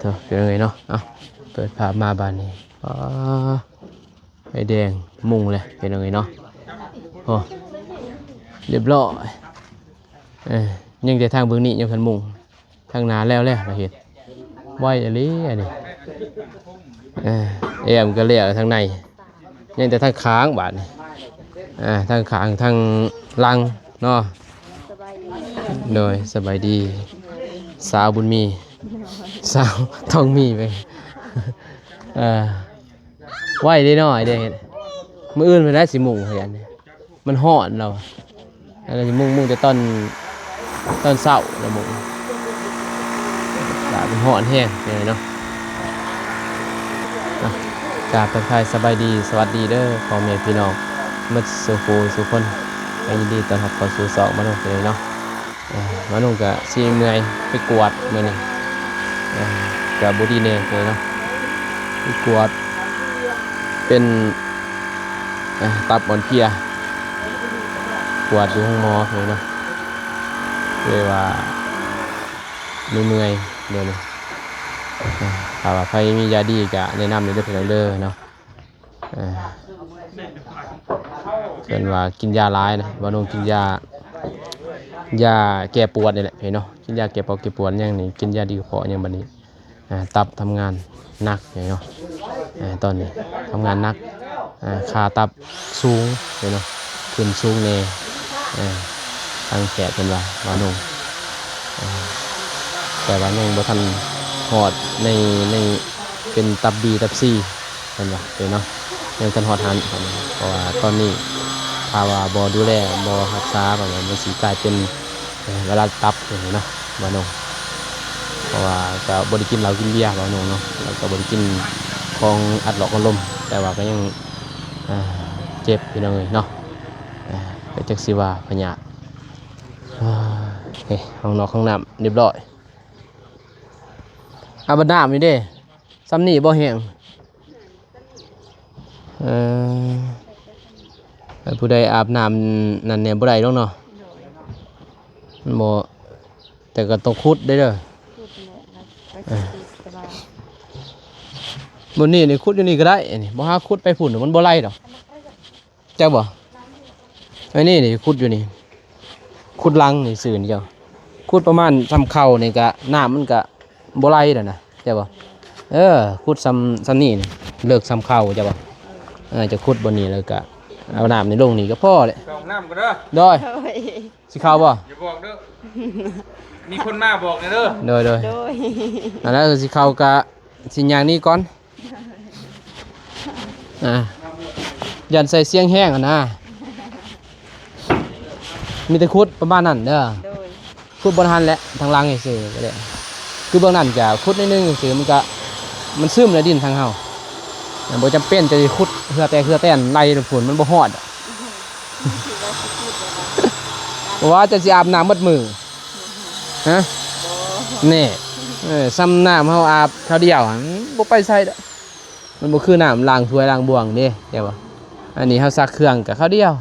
ເດີ ພີ່ນ້ອງເອີຍເນາະ. ເອົາ ເປີດພາບມາບາດນີ້ ອໍ ໄຟແດງມຸງແລ້ວ ພີ່ນ້ອງເອີຍເນາະ. ໂອ້ ຮຽບຮ້ອຍ. ເອີ ຍັງແຕ່ທາງເບື້ອງນີ້ຍັງບໍ່ທັນມຸງ. ທາງໜ້າແລ້ວແລ້ວ ລາວເຮັດໄວອີ່ຫຼີອັນນີ້. ເອີ ແອ້ມກໍແລ້ວ ທາງໃນຍັງແຕ່ທາງຂ້າງບາດນີ້. ອ່າ ທາງຂ້າງ ທາງຫຼັງເນາະ. ສະບາຍດີ ໂດຍ ສະບາຍດີ ສາວບຸນມີ ສາວທອງມີໄປ. ເອີ ໄວເດ້ເນາະ ໄອ້ເດ້. ມື້ອື່ນເພິ່ນໄດ້ຊິມຸງເຮືອນ ມັນຮ້ອນແລ້ວ. ອັນນັ້ນຊິມຸງ ມຸງແຕ່ຕອນ ຕອນເຊົ້າລະມຸງ. ອາກາດມັນຮ້ອນແຮງເນາະ. ອ່ະ ກາບທັກທາຍສະບາຍດີ ສະຫວັດດີເດີ ພໍ່ແມ່ພີ່ນ້ອງໝົດສູ່ຜູ້ສູ່ຄົນ. ກໍຍິນດີຕ້ອນຮັບເຂົ້າສູ່ຊ່ອງມານຸງເລີຍເນາະ. ເອີ ມານຸງກະຊິເມື່ອຍໄປກວດມື້ນີ້. ເອີ ກະບໍ່ດີແດ່ເລີຍເນາະ ໄປກວດເປັນ ເອີ ຕັບອ່ອນເພຍ ກວດຢູ່ໂຮງໝໍເລີຍເນາະ. ເລີຍວ່າເມື່ອຍໆດຽວນີ້. ເອີ ຖ້າວ່າໃຜມີຢາດີກະແນະນຳແດ່ເດີພີ່ນ້ອງເດີເນາະ. ເອີ ເພິ່ນວ່າກິນຢາຫຼາຍນະ ບ່າວນົງກິນຢາ ຢາແກ້ປວດນີ້ແຫຼະພີ່ນ້ອງເນາະ. ກິນຢາແກ້ປອກແກ້ປວດຫຍັງນີ້ ກິນຢາດີກະເພາະຫຍັງບາດນີ້ ອ່າ ຕັບທຳງານໜັກເນາະ. ອ່າ ຕອນນີ້ທຳງານໜັກ ອ່າ ຄ່າຕັບສູງເນາະ ຂຶ້ນສູງແດ່. ອ່າ ທາງແພດເພິ່ນວ່າ ບ່າວນົງ ອ່າ ແຕ່ວ່າຍັງບໍ່ທັນຮອດໃນ ໃນ ເປັນຕັບບີ ຕັບຊີ ເພິ່ນວ່າເນາະ ຍັງບໍ່ທັນຮອດຫັ້ນ. ເພາະວ່າຕອນນີ້ຖ້າວ່າບໍ່ດູແລ ບໍ່ຮັກສາ ເພິ່ນວ່າມັນຊິກາຍເປັນ ເອີ ລະລາຍຕັບເນາະ ບ່າວນົງ. ເພາະວ່າກໍບໍ່ໄດ້ກິນເຫຼົ້າກິນເບຍ ບ່າວນົງເນາະ ແລ້ວກໍບໍ່ໄດ້ກິນຂອງອັດຫຼອກອັດລົມ ແຕ່ວ່າກໍຍັງ ອ່າ ເຈັບ ພີ່ນ້ອງເອີຍເນາະ. ອ່າ ກໍຈັກຊິວ່າພະຍາດ. ເອີ ຫ້ອງນອກຫ້ອງນ້ຳຮຽບຮ້ອຍ. ອາບນ້ຳນີ້ເດ້ ຊ່ຳນີ້ບໍ່ແຫ້ງ. ເອີ ໃຫ້ຜູ້ໃດອາບນ້ຳນັ້ນແດ່ບໍ່ໄດ້ດອກເນາະ. ໂດຍ ມັນບໍ່ ແຕ່ກໍຕ້ອງຂຸດເດ້ເດີ. ຂຸດແຫຼະ ແລ້ວກໍຊິຕິດສະບາຍ. ມື້ນີ້ນີ້ຂຸດຢູ່ນີ້ກໍໄດ້ ອັນນີ້ບໍ່ຫາຂຸດໄປພຸ້ນ ມັນບໍ່ໄຫຼດອກ. ຈັກບໍ່? ອັນນີ້ນີ້ ຂຸດຢູ່ນີ້ ຂຸດຫຼັງນີ້ຊື່ນີ້ ເຈົ້າ ຂຸດປະມານຊ່ຳເຂົ່ານີ້ກະ ນ້ຳມັນກະບໍ່ໄຫຼແລ້ວນະ ເຈົ້າບໍ່? ເອີ ຂຸດຊ່ຳ ຊ່ຳນີ້ນີ້ ເລິກຊ່ຳເຂົ່າ ເຈົ້າບໍ່? ເອີ ຈະຂຸດບ່ອນນີ້ ແລ້ວກະເອົານ້ຳນີ້ລົງນີ້ກະພໍແຫຼະ. ເຂົ້າຫ້ອງນ້ຳກ່ອນເດີ. ໂດຍ ໂດຍ ຊິເຂົ້າບໍ່? ຢ່າບອກເດີ ມີຄົນມາບອກແດ່ເດີ. ໂດຍ ໂດຍ ໂດຍ ອັນນັ້ນຊິເຂົ້າກະ ຊິຍ່າງໜີກ່ອນ ອ່າ ຢ້ານໃສ່ສຽງແຮງຫັ້ນນະ. ມີແຕ່ຂຸດປະມານນັ້ນເດີ. ໂດຍ ຂຸດບ່ອນຫັ້ນແຫຼະ ທາງຫຼັງຊື່ໆ ກໍໄດ້. ຄືເບື້ອງນັ້ນກະຂຸດໜ້ອຍໜຶ່ງຊື່ໆ ມັນກະ ມັນຊຶມໃນດິນທາງເຮົາ. ບໍ່ຈຳເປັນຈະໄດ້ຂຸດເຫື່ອແຕກເຫື່ອແຕນໄຫຼພຸ້ນ ມັນບໍ່ຮອດ. ວ່າຈະຊິອາບນ້ຳໝົດມື້ ຮະ? ບໍ່ ແນ່ ເອີ ຊ່ຳນ້ຳເຮົາອາບຄາວດຽວຫັ້ນ ບໍ່ໄປໃສດອກ. ມັນບໍ່ຄືນ້ຳລ້າງຖ້ວຍລ້າງບ່ວງເດ້ ເຈົ້າບໍ່? ອັນນີ້ເຮົາຊັກເຄື່ອງກະຄາວດຽວ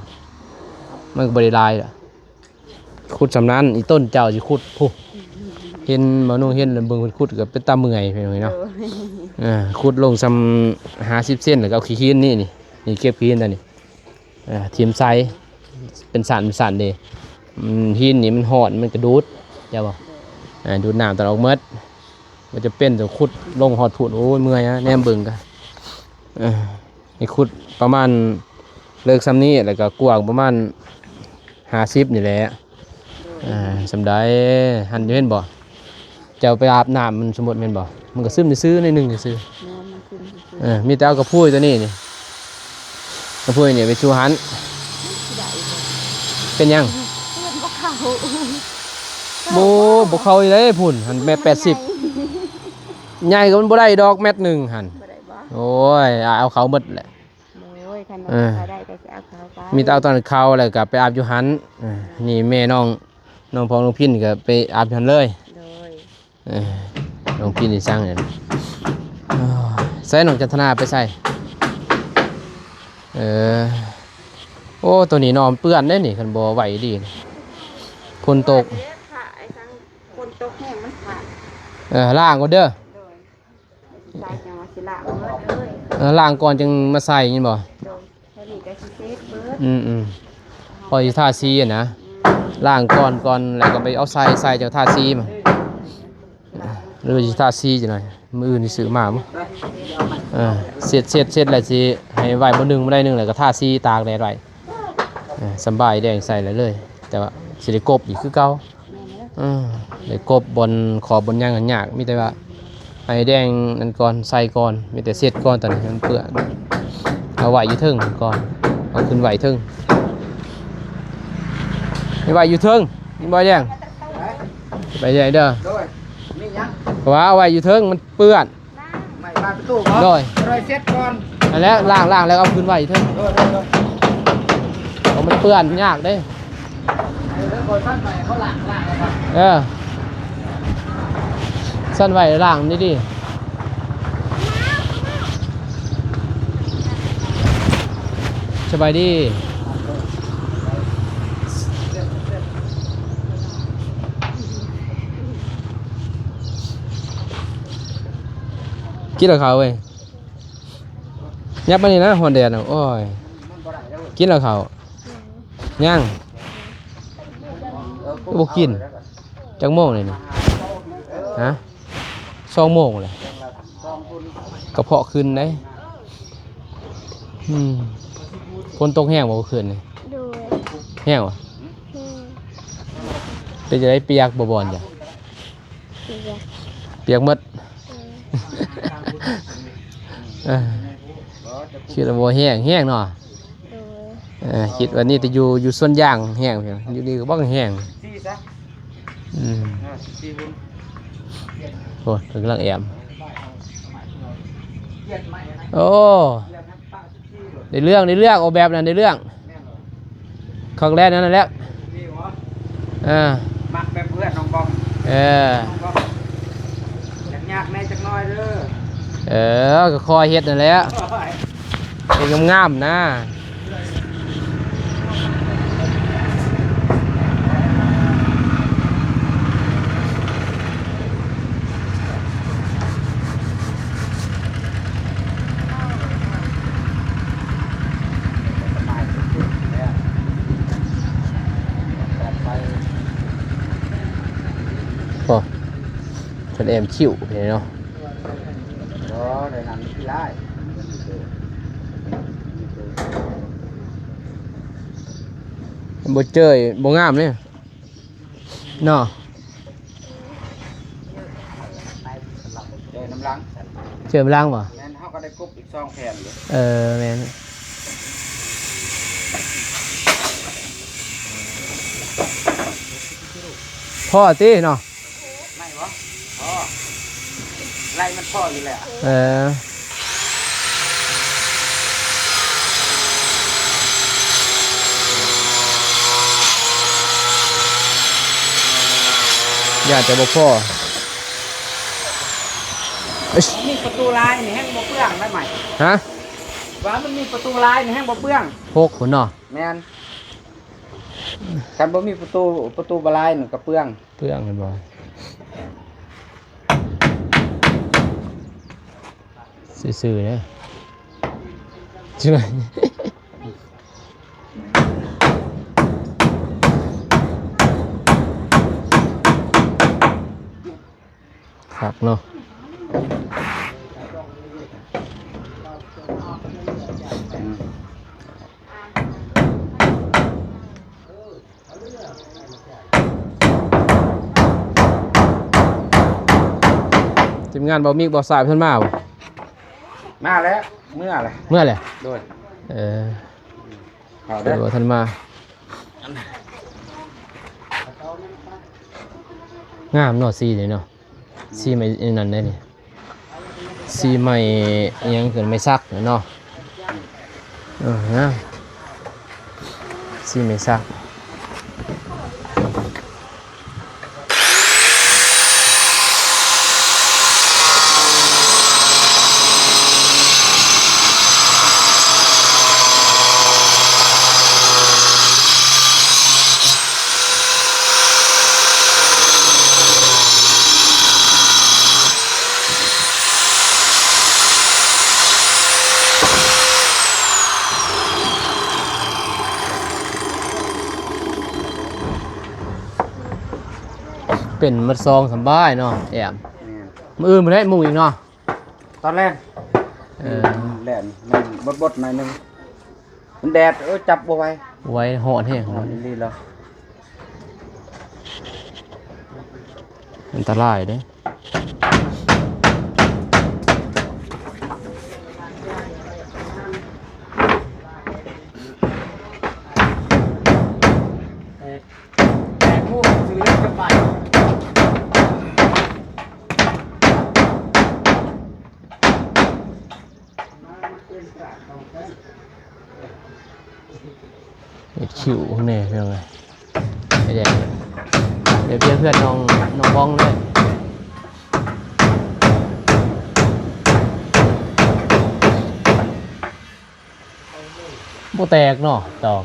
ມັນກໍບໍ່ໄດ້ຫຼາຍດອກ. ຂຸດຊ່ຳນັ້ນ ອີຕົ້ນເຈົ້າຊິຂຸດພຸ້ນ ເຫັນບ່າວນົງເຫັນແລ້ວ ເບິ່ງເພິ່ນຂຸດກໍເປັນຕາເມື່ອຍ ພີ່ນ້ອງເອີຍເນາະ. ໂດຍ ເອີ ຂຸດລົງຊ່ຳຫ້າສິບເຊັນ ແລ້ວກໍເອົາຂີ້ຫີນນີ້ ນີ້ ນີ້ເກັບຂີ້ຫີນຕົວນີ້ ອ່າ ຖິ້ມໃສ່ເປັນຊັ້ນເປັນຊັ້ນເດ້. ອືມ ຫີນນີ້ມັນຮ້ອນ ມັນກະດູດ ເຈົ້າບໍ່? ອ່າ ດູດນ້ຳຕອນອອກໝົດ. ບໍ່ຈຳເປັນຕ້ອງຂຸດລົງຮອດພຸ້ນ. ໂອ້ຍ ເມື່ອຍນະ ແນມເບິ່ງກະ ເອີ ໃຫ້ຂຸດປະມານເລິກຊ່ຳນີ້ ແລ້ວກະກວ້າງປະມານຫ້າສິບນີ້ແຫຼະ. ອ່າ ຊ່ຳໃດ ຫັ້ນ ເຫັນບໍ່? ເຈົ້າໄປອາບນ້ຳມັນ ສົມມຸດແມ່ນບໍ່? ມັນກໍຊຶມຊື່ໆ ໜ້ອຍໜຶ່ງຊື່ໆ. ແມ່ນ ມັນຊຶມຊື່ໆ. ເອີ ມີແຕ່ເອົາກະພຸ້ຍຕົວນີ້ນີ້ ກະພຸ້ຍນີ້ໄປສູ່ຫັ້ນ. ມັນຊິໄດ້ບໍ່? ເປັນຫຍັງ? ມັນບໍ່ເຂົ້າ. ໂອ້ ບໍ່ເຂົ້າອີ່ເດ້ພຸ້ນ ຫັ້ນແມັດແປດສິບ. ໃຫຍ່ກໍມັນບໍ່ໄດ້ດອກ ແມັດໜຶ່ງຫັ້ນ. ບໍ່ໄດ້ບໍ່? ໂອ້ຍ ເອົາເຂົ້າໝົດແຫຼະ. ໂດຍ ຄັນວ່າ ເອີ ເຂົ້າໄດ້ກໍຊິເອົາເຂົ້າໄປ. ມີແຕ່ເອົາຕອນເຂົ້າ ແລ້ວກໍໄປອາບຢູ່ຫັ້ນ. ເອີ ນີ້ແມ່ນ້ອງ ນ້ອງພອງນ້ອງພິນກໍໄປອາບຢູ່ຫັ້ນເລີຍ. ໂດຍ ເອີ ນ້ອງພິນນີ້ສັ່ງ. ໃສນ້ອງຈັນທະນາໄປໃສ? ເອີ ໂອ້ ໂຕນີ້ນ້ອງເປື້ອນເດ້ນີ້ ຄັນບໍ່ໄຫວດີ. ຝົນຕົກ ຝົນຕົກແຮງມັນຂາດ. ເອີ ລ້າງກ່ອນເດີ. ໂດຍ ໃສ່ຈັ່ງວ່າຊິລ້າງເບິດເລີຍ. ເອີ ລ້າງກ່ອນຈຶ່ງມາໃສ່ແມ່ນບໍ່? ໂດຍ. ແລ້ວນີ້ກໍຊິເຊັດເບິດ. ອືມໆ ພໍຊິທາສີຫັ້ນນະ. ອືມ. ລ້າງກ່ອນ ກ່ອນ ແລ້ວກໍໄປເອົາໃສ່ ໃສ່ຈັ່ງທາສີມາ. ຫຼືຊິທາສີຈັ່ງໃດ? ມື້ອື່ນຊິຊື້ມາບໍ? ເອີ ເຊັດ ເຊັດ ເຊັດແລ້ວຊິໃຫ້ໄວ້ບ່ອນໜຶ່ງ ບ່ອນໃດໜຶ່ງ ແລ້ວກໍທາສີຕາກແດດໄວ້. ເອີ ສຳບາຍແດງໃສ່ແລ້ວເລີຍ ແຕ່ວ່າຊິໄດ້ກົບອີກຄືເກົ່າ. ແມ່ນແລ້ວ. ເອີ ໄດ້ກົບບ່ອນຂອບບ່ອນຫຍັງຫັ້ນຍາກ ມີແຕ່ວ່າໃຫ້ແດງນັ້ນກ່ອນ ໃສ່ກ່ອນ ມີແຕ່ເຊັດກ່ອນ ຕອນນີ້ມັນເປື້ອນ. ເອົາໄວ້ຢູ່ເທິງກ່ອນ ເອົາຂຶ້ນໄວ້ເທິງ ໄວ້ຢູ່ເທິງ ເຫັນບໍ່ແດງ? ໄປແດງເດີ. ໂດຍ. ມີຫຍັງ? ເພາະວ່າເອົາໄວ້ຢູ່ເທິງມັນເປື້ອນ. ໄມ້ບານປະຕູບໍ? ໂດຍ. ໂດຍ ເຊັດກ່ອນ. ນັ້ນແຫຼະ ລ້າງ ລ້າງແລ້ວເອົາຂຶ້ນໄວ້ເທິງ. ໂດຍ ໂດຍ ໂດຍ. ເພາະມັນເປື້ອນຍາກເດ້. ເອີ ເອີ ຂ້ອຍສັ່ນໄວ້ ເຂົາລ້າງ ລ້າງແລ້ວກໍ ເອີ ສັ່ນໄວ້ ລ້າງດີໆ. ສະບາຍດີ. ກິນແລ້ວເຂົ້າເວີຍ. ຍັບມານີ້ນະ ຮ້ອນແດດນະ ໂອ້ຍ. ກິນແລ້ວເຂົ້າ? ຍັງ. ຄືບໍ່ກິນ? ຈັກໂມງແລ້ວນີ້? ຮະ? ສອງໂມງແລ້ວ. ກະເພາະຂຶ້ນເດ້. ອືມ. ຝົນຕົກແຮງບໍ່ມື້ຄືນນີ້? ໂດຍ. ແຮງບໍ່? ແຮງ. ເປັນຈັ່ງໃດ ປຽກບໍ່ບ່ອນຈ້ະ? ປຽກ ປຽກໝົດ. ເອີ ເອີ ຄິດວ່າບໍ່ແຮງ ແຮງເນາະ. ໂດຍ. ເອີ ຄິດວ່ານີ້ແຕ່ຢູ່ ຢູ່ສວນຢາງແຮງ ຢູ່ນີ້ກໍບັກແຮງ. ອືມ. ໂອ້ ເພິ່ນກຳລັງແອ້ມ. ໂອ້. ໄດ້ເລື່ອງ ໄດ້ເລື່ອງ ອອກແບບນັ້ນໄດ້ເລື່ອງ. ແມ່ນບໍ່? ຄັກແລ້ວ ແນວນັ້ນແຫຼະ. ນີ້ຫວາ? ເອີ ມັກແບບເພື່ອນນ້ອງບອມ. ເອີ ນ້ອງບອມ ຢາກຍາກແດ່ຈັກໜ້ອຍເດີ. ເອີ ກໍຄ່ອຍເຮັດນັ້ນແຫຼະ. ໂອ້ຍ ເຮັດງາມໆນະ. ໂອ້ ເພິ່ນແອ້ມຄິ້ວເດ້ເນາະ. ບໍ່ ໄດ້ນຳທີ່ຫຼາຍ ບໍ່ເຈີຍ ບໍ່ງາມເດ້. ເນາະ ເຈີນຳຫຼັງ ເຈີນຳຫຼັງບໍ່? ແມ່ນ ເຮົາກໍໄດ້ກົບອີກສອງແຜ່ນຢູ່. ເອີ ແມ່ນ ພໍຕິເນາະ. ໄລ່ບໍ່? ພໍ ໄລ່ມັນພໍຢູ່ແລ້ວ. ເອີ ຢ້ານແຕ່ບໍ່ພໍ. ມີປະຕູລາຍນີ້ແຮ່ງບໍ່ເປືອງໄດ້ໄໝ? ຮະ? ວ່າມັນມີປະຕູລາຍນີ້ແຮ່ງບໍ່ເປືອງ. ຫົກພຸ້ນເນາະ? ແມ່ນ. ຄັນບໍ່ມີປະຕູ ປະຕູບາລາຍນີ້ກໍເປືອງ. ເປືອງແມ່ນບໍ່? ຊື່ໆເດີ ຊື່ ຄັກເນາະ. ທີມງານເບົາມິກເບົາສາຍເພິ່ນມາບໍ່? ມາແລ້ວ ເມືອແລ້ວ ເມືອແລ້ວ. ໂດຍ ເອີ ເຂົາເດີ ເພິ່ນບໍ່ທັນມາ. ງາມເນາະ ສີນີ້ເນາະ. ສີໄມ້ອັນນັ້ນເດ້ນີ້ ສີໄມ້ອີ່ຫຍັງ ຄືໄມ້ສັກເນາະ. ເອີ ງາມ ສີໄມ້ສັກ. ໂ ເປັນໝົດສອງສຳບາຍເນາະ ແອມ. ແມ່ນ. ມື້ອື່ນພຸ້ນແຫຼະມຸງອີກເນາະ ຕອນແລງ. ເອີ ແລ່ນມັນບົດໆໜ້ອຍໜຶ່ງ ມັນແດດ ເອີ ຈັບບໍ່ໄຫວ. ບໍ່ໄຫວ ຮ້ອນແຮງ. ຮ້ອນອີ່ຫຼີເນາະ. ອັນຕະລາຍເດ້. ແປດໂມງຊື້ລົດກັບໄປ. ເຮັດຄິ້ວຂ້າງໃນພີ່ນ້ອງເອີຍ ໄອ້ແດງ ແບບດຽວເພື່ອນນ້ອງ ນ້ອງບ້ອງເລີຍ. ບໍ່ແຕກເນາະ ຕອກ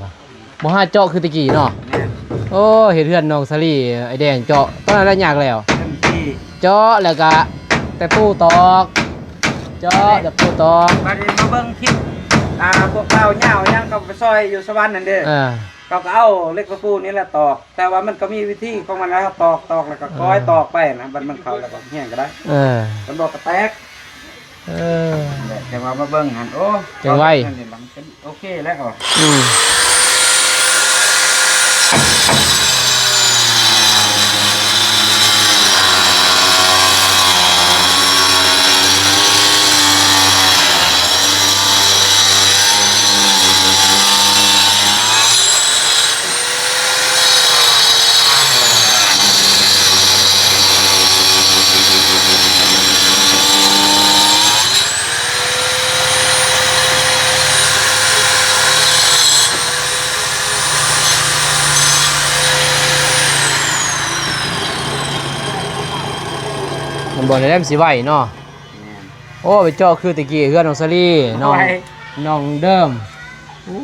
ບໍ່ຫາເຈາະຄືແຕ່ກີ້ເນາະ. ແມ່ນ. ໂອ້ ເຮັດເຮືອນນ້ອງສາລີ ໄອ້ແດງເຈາະ ຕອນນັ້ນລະຍາກແລ້ວ ເຕັມທີ່ ເຈາະແລ້ວກະຕະປູຕອກ ເຈາະຕະປູຕອກ. ບັດນີ້ມາເບິ່ງຄລິບ ອ່າ ພວກບ່າວຍາວຫຍັງ ເຂົາໄປຊ່ອຍຢູ່ສະຫວັນນັ້ນເດ້. ເອີ ເຂົາກໍເອົາເຫຼັກຕະປູນີ້ແຫຼະຕອກ ແຕ່ວ່າມັນກໍມີວິທີຂອງມັນແຫຼະ ເຮົາຕອກ ຕອກແລ້ວກໍ ເອີ ຄ່ອຍຕອກໄປນະ ບັດມັນເຂົ້າແລ້ວກໍແຮງກໍໄດ້. ເອີ ມັນບໍ່ກະແຕກ. ເອີ ແຕ່ວ່າມາເບິ່ງຫັ້ນ ໂອ້ ຈັ່ງໄວ ໂອເຄແລ້ວ. ອືມ. ມັນບໍ່ໄດ້ແຫຼມຊິໄວເນາະ. ແມ່ນ. ໂອ້ ໄປເຈາະຄືແຕ່ກີ້ເຮືອນນ້ອງສາລີ ນ້ອງ ນ້ອງເດີມ. ໂອ້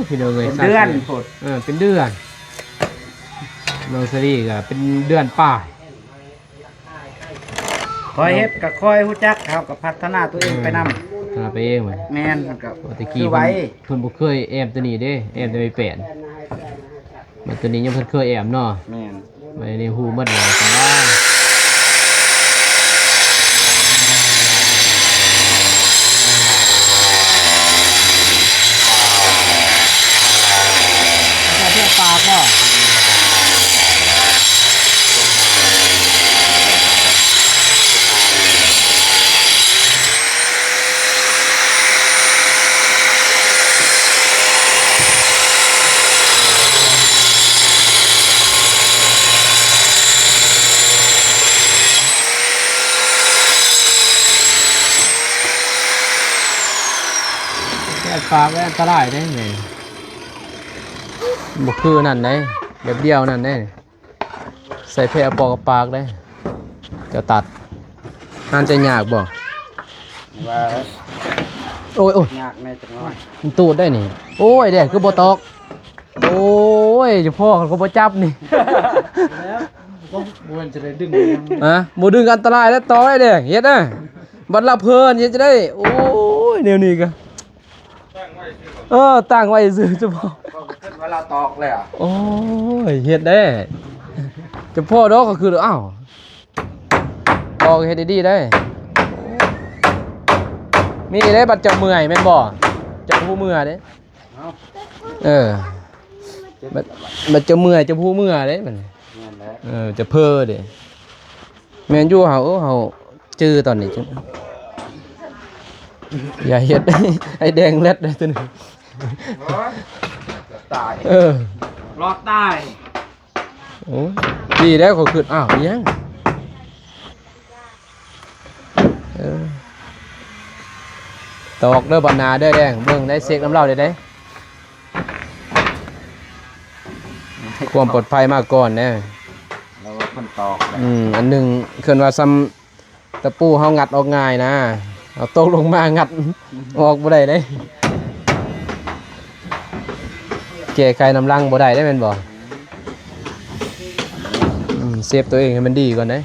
ພີ່ນ້ອງເອີຍ ເປັນເດືອນພຸ້ນ. ເອີ ເປັນເດືອນ ນ້ອງສາລີກໍເປັນເດືອນປາຍ. ຄ່ອຍເຮັດກໍຄ່ອຍຮູ້ຈັກ ເຮົາກໍພັດທະນາຕົວເອງໄປນຳ ເອີ ພັດທະນາໄປເອງ. ແມ່ນ. ມັນກໍ ແຕ່ກີ້ ຄືໄວ ເພິ່ນ ເພິ່ນບໍ່ເຄີຍແອ້ມຕົວນີ້ເດ້ ແອ້ມແຕ່ໄມ້ແປ້ນ. ບັດຕົວນີ້ຍັງບໍ່ທັນເຄີຍແອ້ມເນາະ. ແມ່ນ. ບັດນີ້ຮູ້ໝົດແລ້ວ ສະບາຍ. ເຈົ້າເທື່ອປາກບໍ່? ແກ້ປາກແລ້ວອັນຕະລາຍເດ້ນີ້ ບໍ່ຄືນັ້ນເດ້ ແບບດຽວນັ້ນເດ້. ໃສ່ແພ້ປອກກັບປາກເດ້ ຈະຕັດ ງານຈະຍາກບໍ່? ວ່າ ໂອ້ຍ ໂອ້ຍ ຍາກແດ່ຈັກໜ້ອຍ ມັນຕູດໄດ້ນີ້. ໂອ້ຍ ແດດຄືບໍ່ຕອກ. ໂອ້ຍ ຈະພໍ້ເຂົາກໍບໍ່ຈັບນີ້ ແລ້ວ ບໍ່ ບໍ່ແມ່ນຈະໄດ້ດຶງຫຍັງ ຮະ ບໍ່ດຶງອັນຕະລາຍແລ້ວ ຕອກໄດ້ເດ້ ເຮັດນະ ບັດລະເພີນເຮັດຈະໄດ້. ໂອ້ຍ ແນວນີ້ກະ ເອີ ຕັ້ງໄວ້ຊື່ ຈະພໍ້ ເຂົາກໍຄິດວ່າລາວຕອກແລ້ວ. ໂອ້ຍ ເຮັດແດ່ ຈະພໍ້ດອກ ກໍຄື ອ້າວ ຕອກເຮັດດີໆໄດ້. ມີເດ້ ບັດເຈົ້າເມື່ອຍແມ່ນບໍ່? ເຈົ້າຜູ້ເມື່ອເດ້. ເອີ ບັດ ບັດເຈົ້າເມື່ອຍ ເຈົ້າຜູ້ເມື່ອເດ້ບັດນີ້. ແມ່ນແຫຼະ ເອີ ຈະເພີເດ້. ແມ່ນຢູ່ ເຮົາ ເອີ ເຮົາຈື່ຕອນນີ້ ຢ່າເຮັດ ໃຫ້ແດງແລັດເດ້ຕົວນີ້. ໂອ້ຍ ຕາຍ ເອີ ລອດຕາຍ. ໂອ້ຍ ດີແລ້ວ ຂ້ອຍຄິດ ອ້າວ ອີຫຍັງ? ເອີ ຕອກເດີບັດໜ້າເດີແດງ ເບິ່ງໄດ້ ເຊັກນຳລາວໄດ້ເດ້. ຄວາມປອດໄພມາກ່ອນແນ່ ລາວວ່າເພິ່ນຕອກແລ້ວ. ອືມ ອັນໜຶ່ງ ເອີ້ນວ່າຊ່ຳຕະປູເຮົາງັດອອກງ່າຍນະ ເຮົາຕົກລົງມາງັດອອກບໍ່ໄດ້ເດ້ ແກ້ໄຂນຳຫຼັງບໍ່ໄດ້ເດ້ແມ່ນບໍ່? ອືມ ເຊບຕົວເອງໃຫ້ມັນດີກ່ອນເດ້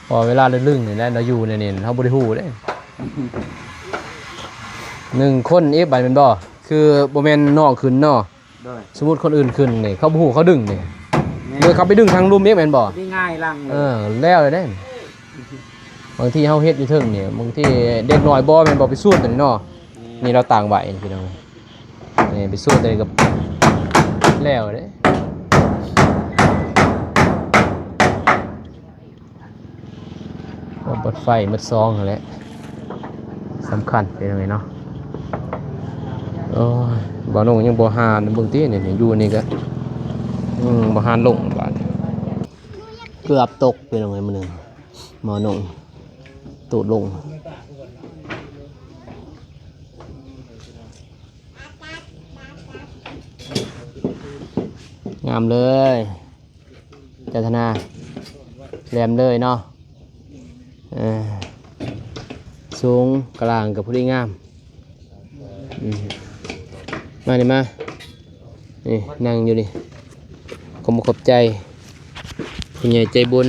ເພາະເວລາລະລຶ້ງນີ້ນະ ລະຢູ່ໃນນີ້ ເຮົາບໍ່ໄດ້ຮູ້ເດ້. ໜຶ່ງຄົນອີກບາດແມ່ນບໍ່? ຄືບໍ່ແມ່ນນ້ອງຂຶ້ນເນາະ. ໂດຍ ສົມມຸດຄົນອື່ນຂຶ້ນນີ້ ເຂົາບໍ່ຮູ້ ເຂົາດຶງນີ້ ແມ່ ໂດຍ ເຂົາໄປດຶງທາງລຸ່ມອີກແມ່ນບໍ່? ໄດ້ງ່າຍຫຼັງ ເອີ ແລ້ວເດ້. ບາງທີເຮົາເຮັດຢູ່ເທິງນີ້ ບາງທີເດັກນ້ອຍບໍ່ແມ່ນບໍ່ໄປສູດຕົວນີ້ເນາະ. ນີ້ລາວຕາງໄວ້ພີ່ນ້ອງ ນີ້ໄປສູດຕົວນີ້ກໍແລ້ວເດ້. ເປີດໄຟໝົດຊອງຫັ້ນແຫຼະ ສຳຄັນເປັນຫຍັງເນາະ. ໂອ້ຍ ບ່າວນົງຍັງບໍ່ຫານເບິ່ງຕິ ນີ້ຢູ່ນີ້ກະ ອືມ ບໍ່ຫານລົງບາດ ເກືອບຕົກເປັນຫຍັງມື້ໜຶ່ງ ບ່າວນົງຕູດລົງ ງາມເລີຍ. ຈັນທະນາ ແຫຼມເລີຍເນາະ ເອີ ສູງກະລາງກໍພໍດີງາມ. ອືມ ມານີ້ມາ ນີ້ນັ່ງຢູ່ນີ້ ຂໍຂອບຂອບໃຈຜູ້ໃຫຍ່ໃຈບຸນ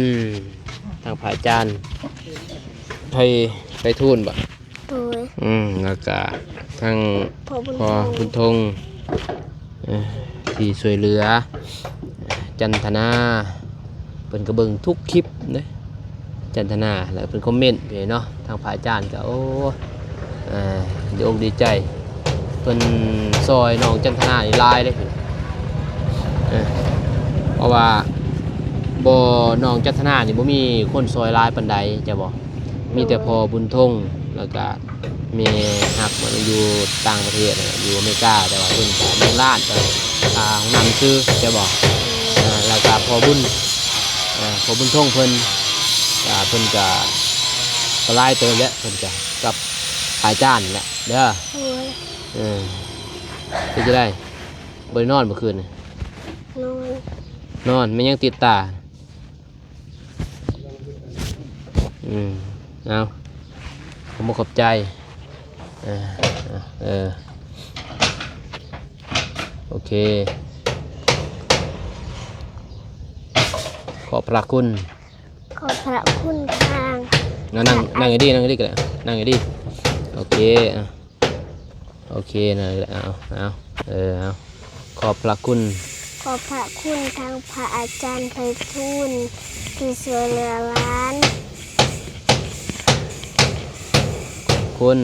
ທາງພະອາຈານໄພ ໄພທູນບໍ? ໂດຍ ອືມ ແລ້ວກະທັງ ພໍ່ບຸນ ພໍ່ບຸນທົງ ເອີ ທີ່ຊ່ວຍເຫຼືອຈັນທະນາ ເພິ່ນກໍເບິ່ງທຸກຄລິບເດ້ ຈັນທະນາ ແລ້ວເພິ່ນຄອມເມັນເດ້ເນາະ. ທາງພະອາຈານກໍ ໂອ້ ເອີ ດີອົກດີໃຈ ເພິ່ນຊ່ອຍນ້ອງຈັນທະນານີ້ຫຼາຍເດ້ ເອີ ເພາະວ່າບໍ່ ນ້ອງຈັນທະນານີ້ບໍ່ມີຄົນຊ່ອຍຫຼາຍປານໃດ ເຈົ້າບໍ? ມີແຕ່ພໍ່ບຸນທົງ ແລ້ວກະແມ່ຮັກມັນຢູ່ຕ່າງປະເທດ ຢູ່ອາເມລິກາ ແຕ່ວ່າເພິ່ນກະລົງລ້ານ ກະຄ່າຫ້ອງນ້ຳຊື່ ເຈົ້າບໍ? ເອີ ແລ້ວກະພໍ່ບຸນ ເອີ ພໍ່ບຸນທົງເພິ່ນ ກະເພິ່ນກະ ກະຫຼາຍເຕີບແຫຼະ ເພິ່ນກະກັບອາຈານແຫຼະເດີ. ໂດຍ ເອີ ເປັນຈັ່ງໃດ ບໍ່ໄດ້ນອນບໍ່ຄືນນີ້? ນອນ ນອນ ແມ່ນຫຍັງຕິດຕາ? ອືມ ເອົາ ຂອບອົກຂອບໃຈ ເອີ ເອີ ໂອເຄ ຂອບພະຄຸນ ຂອບພະຄຸນທາງ ເອົາ ນັ່ງ ນັ່ງໃຫ້ດີ ນັ່ງໃຫ້ດີກໍໄດ້ ນັ່ງໃຫ້ດີ ໂອເຄ ອ່ະ. ໂອເຄ ນັ້ນແຫຼະ ເອົາ ເອົາ ເອີ ເອົາ ຂອບພະຄຸນ ຂອບພະຄຸນທາງພະອາຈານໄພທູນທີ່ຊ່ວຍເຫຼືອຫຼານ ຂອບຄຸນ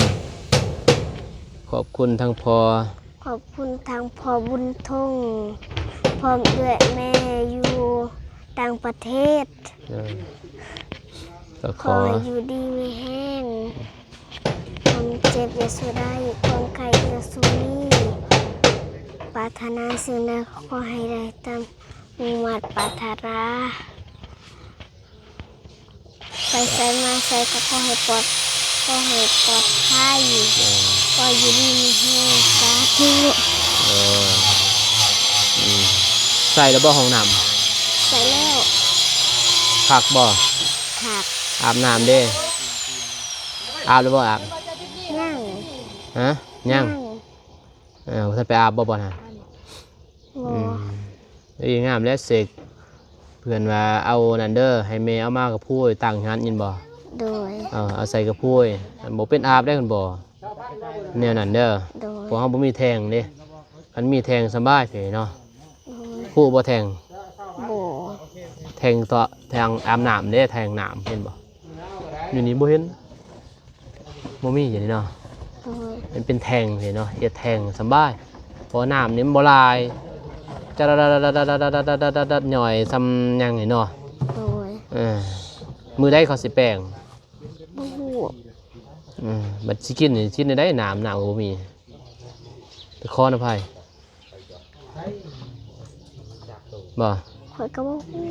ຂອບຄຸນທາງພໍ່ ຂອບຄຸນທາງພໍ່ບຸນທົງ ພ້ອມເອື້ອຍແມ່ຢູ່ຕ່າງປະເທດ ເອີ ກໍຂໍ ຂໍໃຫ້ຢູ່ດີມີແຮງ ຄວາມເຈັບຢ່າສູ່ໄດ້ ຄວາມໄຂ້ຢ່າສູ່ມີ ປາດຖະໜາສິ່ງໃດຂໍໃຫ້ໄດ້ຕາມມຸ່ງມາດປາດຖະໜາ ໄປໃສມາໃສກໍຂໍໃຫ້ປອດ ຂໍໃຫ້ປອດໄພ ຂໍຢູ່ດີມີແຮງ ສາທຸ ເອີ ອືມ ໃສ່ແລ້ວບໍ່ຫ້ອງນ້ຳ? ໃສ່ແລ້ວ ຄັກບໍ່? ຄັກ ອາບນ້ຳເດ້? ອາບແລ້ວບໍ່? ອາບ ຍັງ ຮະ ຍັງ ຍັງ ເອີ ບໍ່ທັນໄປອາບບໍ່ ບ່ອນຫັ້ນ? ບໍ່ ອືມ ເອີຍ ງາມແລ້ວເສັກ ເພິ່ນວ່າເອົານັ້ນເດີ ໃຫ້ແມ່ເອົາມາກະພຸ້ຍຕັ້ງຫັ້ນ ຍິນບໍ່? ໂດຍ ເອີ ເອົາໃສ່ກະພຸ້ຍ ອັນບໍ່ເປັນອາບໄດ້ເພິ່ນບອກ ແນວນັ້ນເດີ ໂດຍ ເພາະເຮົາບໍ່ມີແທ້ງເດ້ ຄັນມີແທ້ງສະບາຍເດເນາະ ໂດຍ ຮູ້ບໍ່ແທ້ງ? ບໍ່ ແທ້ງເຕາະ ແທ້ງອາບນ້ຳເດ້ ແທ້ງນ້ຳ ເຫັນບໍ່? ຢູ່ນີ້ບໍ່ເຫັນ ບໍ່ມີຢູ່ນີ້ເນາະ ໂດຍ ມັນເປັນແທ້ງເດເນາະ ເຮັດແທ້ງສະບາຍ ເພາະວ່ານ້ຳນີ້ມັນບໍ່ຫຼາຍ ຈະດັດໆຍ່ອຍສ່ຳຫຍັງນີ້ເນາະ ໂດຍ ເອີ ມື້ໃດເຂົາຊິແປງ? ບໍ່ຮູ້ ເອີ ບັດຊິກິນນີ້ກິນໄດ້ ນ້ຳ ນ້ຳກໍບໍ່ມີ ໄປຂໍນຳໃຜ? ບໍ່ ຂ້ອຍກໍບໍ່ຮູ້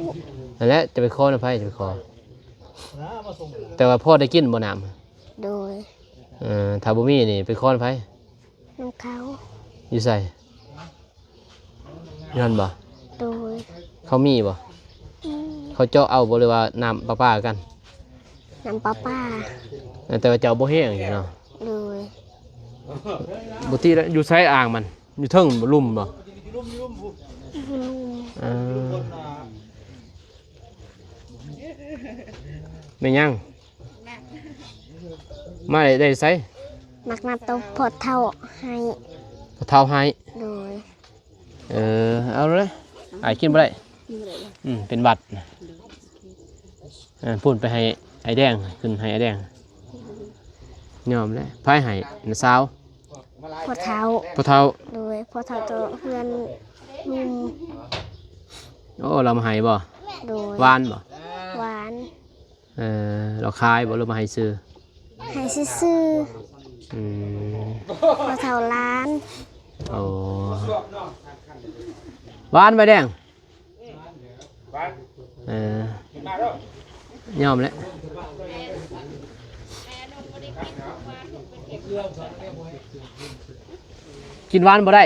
ນັ້ນແຫຼະ ຈະໄປຂໍນຳໃຜ ຈະໄປຂໍ ແຕ່ວ່າພໍໄດ້ກິນບໍ່ນ້ຳ? ໂດຍ ເອີ ຖ້າບໍ່ມີນີ້ໄປຂໍນຳໃຜ? ນຳເຂົາ ຢູ່ໃສ? ຢູ່ຫັ້ນບໍ່? ໂດຍ ເຂົາມີບໍ່? ອືມ ເຂົາເຈາະເອົາບໍ່ ຫຼືວ່ານ້ຳປະປາກັນ? ນ້ຳປະປາ ແຕ່ວ່າເຈົ້າບໍ່ແຫ້ງຢູ່ເນາະ ໂດຍ ບໍ່ຕິລະ ຢູ່ໃສອ່າງມັນ? ຢູ່ເທິງບໍ່? ລຸ່ມບໍ່? ບໍ່ລຸ່ມ ເອີ ແມ່ນຫຍັງ? ມາໄດ້ ໄດ້ໃສ? ໝາກນ້ຳຕົ້ມພໍ່ເຖົ້າໃຫ້ ພໍ່ເຖົ້າໃຫ້ ໂດຍ ເອີ ເອົາເລີຍ ອ້າຍກິນບໍ່ໄດ້ ອືມ ເປັນຫວັດນະ. ເອີ ພຸ້ນໄປໃຫ້ອ້າຍແດງ ຂຶ້ນໃຫ້ອ້າຍແດງ. ຍອມແລ້ວ. ໃຜໃຫ້? ນ້າສາວ? ພໍ່ເຖົ້າ. ພໍ່ເຖົ້າ. ໂດຍ ພໍ່ເຖົ້າໂຕເຮືອນລຸ່ມ. ໂອ້ ລາວມາໃຫ້ບໍ່? ໂດຍ. ຫວານບໍ່? ຫວານ. ເອີ ລາວຂາຍບໍ່ ຫຼືມາໃຫ້ຊື່? ໃຫ້ຊື່ໆ. ອືມ ພໍ່ເຖົ້າຫຼານ. ໂອ້ ຫວານບໍ່ແດງ? ເອີ ຍອມແລ້ວ. ກິນຫວານບໍ່ໄດ້.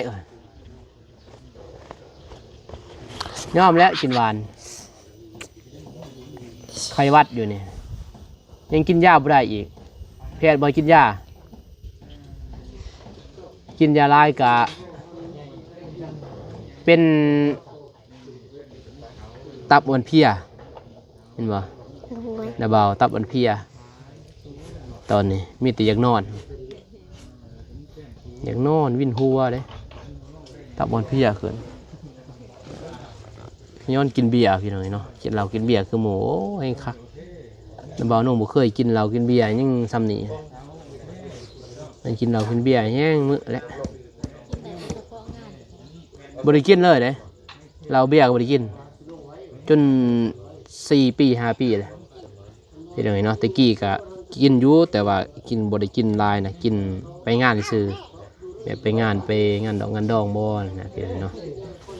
ຍອມແລ້ວ ກິນຫວານ. ໄຂ້ຫວັດຢູ່ນີ້ ຍັງກິນຢາບໍ່ໄດ້ອີກ. ແພດບໍ່ໃຫ້ກິນຢາ. ກິນຢາຫຼາຍກະເປັນຕັບອ່ອນເພຍ. ເຫັນບໍ່? ໂດຍ. ນ້າບ່າວ ຕັບອ່ອນເພຍ ຕອນນີ້ມີແຕ່ຢາກນອນ ຢາກນອນ ວິນຫົວເດ້ ຕັບອ່ອນເພຍຂຶ້ນ. ຍ້ອນກິນເບຍພີ່ນ້ອງເອີຍເນາະ ກິນເຫຼົ້າກິນເບຍຄືໝູ່ ໂອ້ ແຮງຄັກ. ນ້າບ່າວນ້ອງບໍ່ເຄີຍກິນເຫຼົ້າກິນເບຍຫຍັງສ່ຳນີ້ ໄດ້ກິນເຫຼົ້າກິນເບຍແຮງມື້ແຫຼະ. ບໍ່ໄດ້ກິນເລີຍເດ້ ເຫຼົ້າເບຍກໍບໍ່ໄດ້ກິນ ຈົນສີ່ປີຫ້າປີແລ້ວ ພີ່ນ້ອງເອີຍເນາະ. ແຕ່ກີ້ກໍກິນຢູ່ ແຕ່ວ່າກິນ ບໍ່ໄດ້ກິນຫຼາຍນະ ກິນໄປງານຊື່ໆ ແບບໄປງານ ໄປງານດອກງານດອງບໍ່ນະ ພີ່ນ້ອງເນາະ.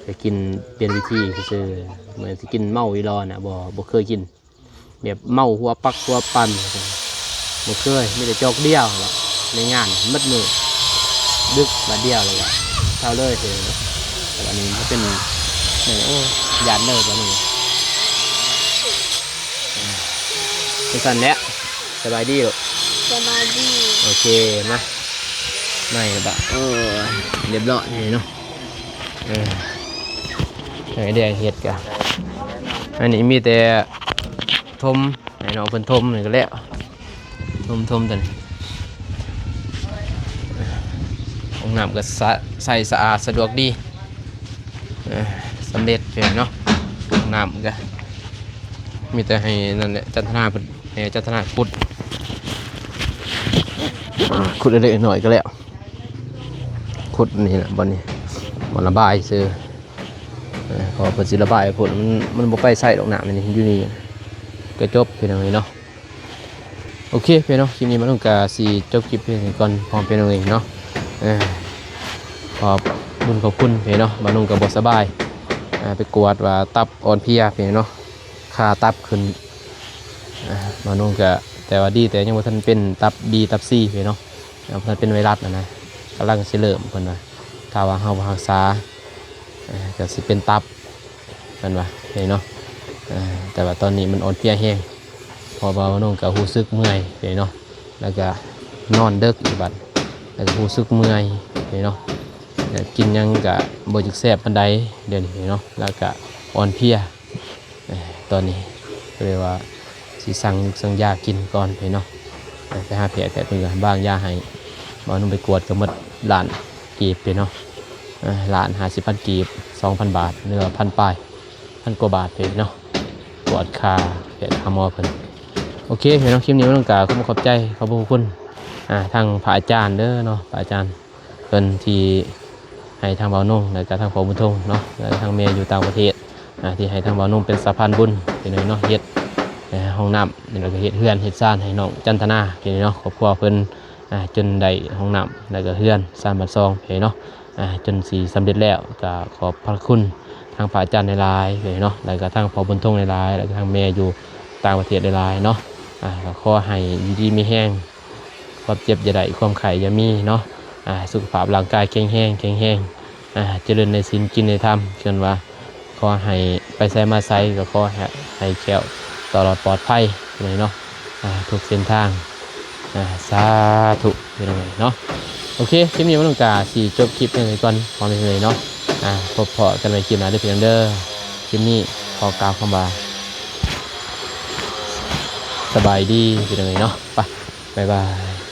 ກໍກິນປ່ຽນວິທີຊື່ໆ ເໝືອນຊິກິນເມົາອີ່ຫຼໍນະ ບໍ່ ບໍ່ເຄີຍກິນ. ແບບເມົາຫົວປັກຫົວປັ່ນ ບໍ່ເຄີຍ ມີແຕ່ຈອກດຽວໃນງານໝົດມື້ ດຶກບາດດຽວແລ້ວກໍເຊົາເລີຍ. ແຕ່ວ່າອັນນີ້ມັນເປັນ ໂອ້ ຢ້ານເລີຍບາດນີ້. ຈັ່ງຊັ້ນແຫຼະ ສະບາຍດີລູກ. ສະບາຍດີ. ໂອເຄ ມາ ໃໝ່ລະບາດ ໂອ້ ຮຽບຮ້ອຍເນາະ. ເອີ ໃຫ້ແດງເຮັດກະ ອັນນີ້ມີແຕ່ຖົມ ໃຫ້ນ້ອງເພິ່ນຖົມນີ້ກໍແລ້ວ ຖົມ ຖົມຕົວນີ້. ຫ້ອງນ້ຳກໍສະ ໃສສະອາດສະດວກດີ ເອີ ສຳເລັດເລີຍເນາະ. ຫ້ອງນ້ຳກໍມີແຕ່ໃຫ້ນັ້ນແຫຼະ ຈັນທະນາເພິ່ນ ໃຫ້ຈັນທະນາຂຸດ ຂຸດເລັກໆນ້ອຍໆກໍແລ້ວ. ຂຸດນີ້ແຫຼະ ບ່ອນນີ້ ບ່ອນລະບາຍຊື່ ເອີ ເພາະວ່າເພິ່ນຊິລະບາຍພຸ້ນ ມັນ ມັນບໍ່ໄປໃສດອກ ນ້ຳນີ້ຢູ່ນີ້ກໍຈົບ ພີ່ນ້ອງເອີຍເນາະ. ໂອເຄ ພີ່ນ້ອງ ຄລິບນີ້ບ່າວນຸ່ງກໍຊິຈົບຄລິບພຽງເທົ່ານີ້ກ່ອນ ພໍ່ແມ່ພີ່ນ້ອງເອີຍເນາະ. ເອີ ຂອບບຸນຂອບຄຸນພີ່ນ້ອງເນາະ ບ່າວນຸ່ງກໍບໍ່ສະບາຍ ເອີ ໄປກວດວ່າຕັບອ່ອນເພຍພີ່ນ້ອງເນາະ ຄ່າຕັບຂຶ້ນ. ເອີ ບ່າວນຸ່ງກໍ ແຕ່ວ່າດີແຕ່ຍັງບໍ່ທັນເປັນຕັບບີ ຕັບຊີພີ່ນ້ອງເນາະ ຍັງບໍ່ທັນເປັນໄວຣັສຫັ້ນນະ ກຳລັງຊິເລີ່ມ ເພິ່ນວ່າ ຖ້າວ່າເຮົາບໍ່ຮັກສາ ເອີ ກໍຊິເປັນຕັບ ເພິ່ນວ່າເນາະ. ເອີ ແຕ່ວ່າຕອນນີ້ມັນອ່ອນເພຍແຮງ ເພາະວ່ານ້ອງກໍຮູ້ສຶກເມື່ອຍເນາະ ແລ້ວກໍນອນເດິກອີກບັດ ແລ້ວກໍຮູ້ສຶກເມື່ອຍເນາະ ແລ້ວກິນຫຍັງກໍບໍ່ຢາກແຊບປານໃດດຽວນີ້ເນາະ ແລ້ວກໍອ່ອນເພຍ. ເອີ ຕອນນີ້ກໍເລີຍວ່າຊິສັ່ງຢູກສັ່ງຢາກິນກ່ອນເນາະ ໄປຫາແພດ ແພດເພິ່ນກໍວາງຢາໃຫ້. ບ່າວນຸ່ງໄປກວດກໍໝົດລ້ານກີບເນາະ ເອີ ລ້ານຫ້າສິບພັນກີບ ສອງພັນບາດ ເຫຼືອພັນປາຍ ພັນກວ່າບາດເນາະ ກວດຄ່າແພດຄ່າໝໍເພິ່ນ. ໂອເຄ ພີ່ນ້ອງ ຄລິບນີ້ບ່າວນຸ່ງກໍຂອບໃຈ ຂອບພະຄຸນ ອ່າ ທາງພະອາຈານເດີເນາະ ພະອາຈານ ເພິ່ນທີ່ໃຫ້ທາງບ່າວນົງ ແລ້ວກະທາງພໍ່ບຸນທົງເນາະ ແລ້ວກະທາງແມ່ຢູ່ຕ່າງປະເທດ ອ່າ ທີ່ໃຫ້ທາງບ່າວນົງເປັນສະພານບຸນ ພີ່ນ້ອງເນາະ ເຮັດ ເອີ ຫ້ອງນ້ຳ ແລ້ວກະເຮັດເຮືອນເຮັດຊານໃຫ້ນ້ອງຈັນທະນາ ພີ່ນ້ອງເນາະ ຄອບຄົວເພິ່ນ ອ່າ ຈົນໄດ້ຫ້ອງນ້ຳ ແລ້ວກະເຮືອນຊານບ້ານຊ່ອງ ພີ່ນ້ອງເນາະ ອ່າ ຈົນຊິສຳເລັດແລ້ວ ກະຂອບພະຄຸນທາງພະອາຈານຫຼາຍໆ ພີ່ນ້ອງເນາະ ແລ້ວກະທາງພໍ່ບຸນທົງຫຼາຍໆ ແລ້ວກະທາງແມ່ຢູ່ຕ່າງປະເທດຫຼາຍໆເນາະ ອ່າ ກະຂໍໃຫ້ຢູ່ດີມີແຮງ ຄວາມເຈັບຢ່າໄດ້ ຄວາມໄຂ້ຢ່າມີເນາະ ອ່າ ສຸຂະພາບຮ່າງກາຍແຂງແຮງ ແຂງແຮງ ອ່າ ຈະເລີນໃນສິນ ກິນໃນທຳ ເພິ່ນວ່າ ຂໍໃຫ້ໄປໃສມາໃສກໍຂໍໃຫ້ ໃຫ້ແຄ້ວຕະຫຼອດປອດໄພເນາະ ອ່າ ທຸກເສັ້ນທາງ ອ່າ ສາທຸ ພີ່ນ້ອງເນາະ. ໂອເຄ ຄລິບນີ້ບ່າວນົງກະຊິຈົບຄລິບເປັນຈັ່ງໃດກ່ອນ ພໍ່ແມ່ພີ່ນ້ອງເນາະ ອ່າ ພົບພໍ້ກັນໃໝ່ຄລິບໜ້າເດີພີ່ນ້ອງເດີ. ຄລິບນີ້ຂໍກ່າວຄຳວ່າ ສະບາຍດີ ພີ່ນ້ອງເນາະ ໄປ ບາຍບາຍ.